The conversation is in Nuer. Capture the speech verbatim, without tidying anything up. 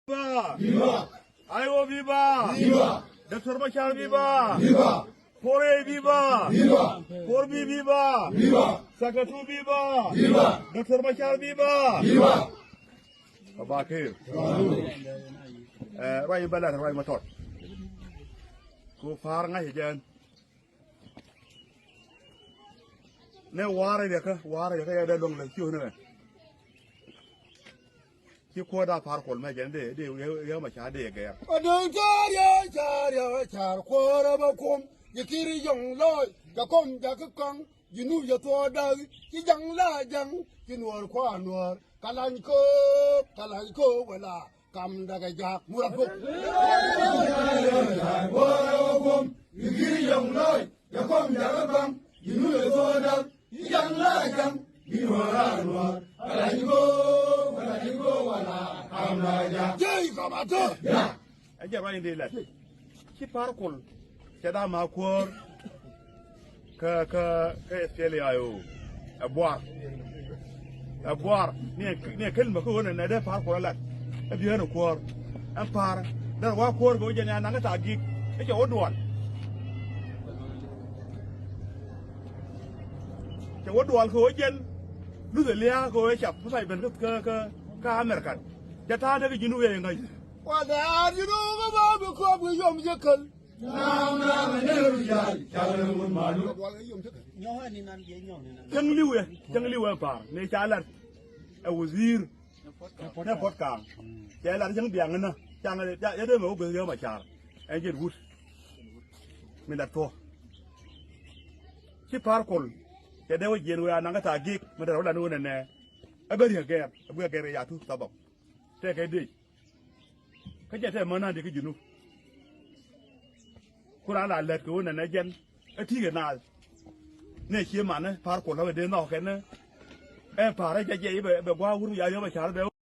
Viva! Viva! Ayo viva! Viva! Doctor Machar viva! Viva! Four A viva! Viva! Four B viva! Viva! Sakatu viva! Viva! Doctor Machar viva! Viva! Abakir. Eh, ruac in bä lat ruac ma tɔt. Ku pa̱a̱r ŋa̱c jɛn. Nɛ wa̱a̱rä riɛkä, wa̱a̱rä riɛkä yɛ dee luäŋ lɛ ciö ni ɣɛ. Ci kuäär da̱a̱ pa̱a̱r kuɔl mɛ jɛn dee, dee, yɛ, yɛ ma ca dee gɛɛr. Adöŋ ca̱a̱r yɛ, ca̱a̱r yɛ, ca̱a̱r kuäärä bä kum. Yɛ kiri yɔŋ lɔɔc, ja̱ kɔm ja̱ kä ka̱ŋ. Ji̱ nu yɛ thuɔɔk da̱k, ci ja̱ŋ la ja̱ŋ, ci nuɔɔr kua̱r nuɔɔr. Ka la̱ny kööp, ka la̱ny kööp wala. Kam da̱kɛ ja̱a̱k murak bok. Wä wä kuɔm, i̱ giri yɔŋ lɔc, yɛ kɔm ja̱a̱k ɛ baŋ, i̱ nu yɛ thok ɛ da̱k, i̱ ja̱ŋ la ja̱ŋ, i̱ nuɔ̱ɔ̱r a nuɔ̱ɔ̱r, ala i̱ go̱o̱k, ala i̱ go̱o̱k, ala kam da̱kɛ ja̱a̱k. Jei kɔm a thok. Ya. Ɛ jɛ ruac in dee lɛt. Ci pa̱a̱r kol, cɛ da̱a̱ ma kuäär. Kä, kä, kä S P L A I O. Ɛ buar. Ɛ buar. Ni ɛ, ni ɛ kelma kä ɣöö nɛ, nɛ dee pa̱a̱r kuɔl ɛ lat. Ɛ bi̱i̱ ɣän ɛ kuäär. Ɛn pa̱a̱r. Dee wa kuäär kɛ ɣöö jɛn ya naŋ kä thaak gi̱i̱k. Ɛ cɛ wä duɔl. Cɛ wä duɔl kɛ ɣöö jɛn. Luth ɛ lia̱a̱ kɛ ɣöö ɛ cap. Kä pay ben kä, kä, kä, kä American. Cɛ ta̱a̱ dee kɛ ji̱n wëë ŋäc. Wa dee ar ji̱n wëë ŋäc ba bi kɔp kɛ yom jɛ käl. Cäŋ li̱wɛ, cäŋ li̱wɛ pa̱a̱r ni ca lat. Ɛ wazir. Nɛ puɔ̱t ka̱a̱ŋ. Cɛ lat cäŋ biaŋ ni nä. Caŋ yɛ dee mɛ wä gueth Riek Machar. Ɛn jɛn wut. Mi lat thuɔ̱k. Ci pa̱a̱r kol. Cɛ dee wä jiɛn wee a naŋ kä thaak gi̱i̱k mi dee rɔ lat ni wä nɛnɛ. Ɛ ben riek gɛɛr. Ɛ guiɛ gɛɛr kɛ ya̱ tu thabap. Tɛkɛ dec. Kä jɛ tɛ män nandi kä Junub. Ku raan la lät kɛ wä nɛnɛ jɛn ɛ ti̱i̱ kɛ naath. Nɛ cie manɛ pa̱a̱r kuɔl ɛ dee nhɔk kɛn ɛ pa̱a̱r ɛ jɛ jɛ i̱ bɛ, bɛ gua̱a̱k wur mi ca Riek Machar bɛ.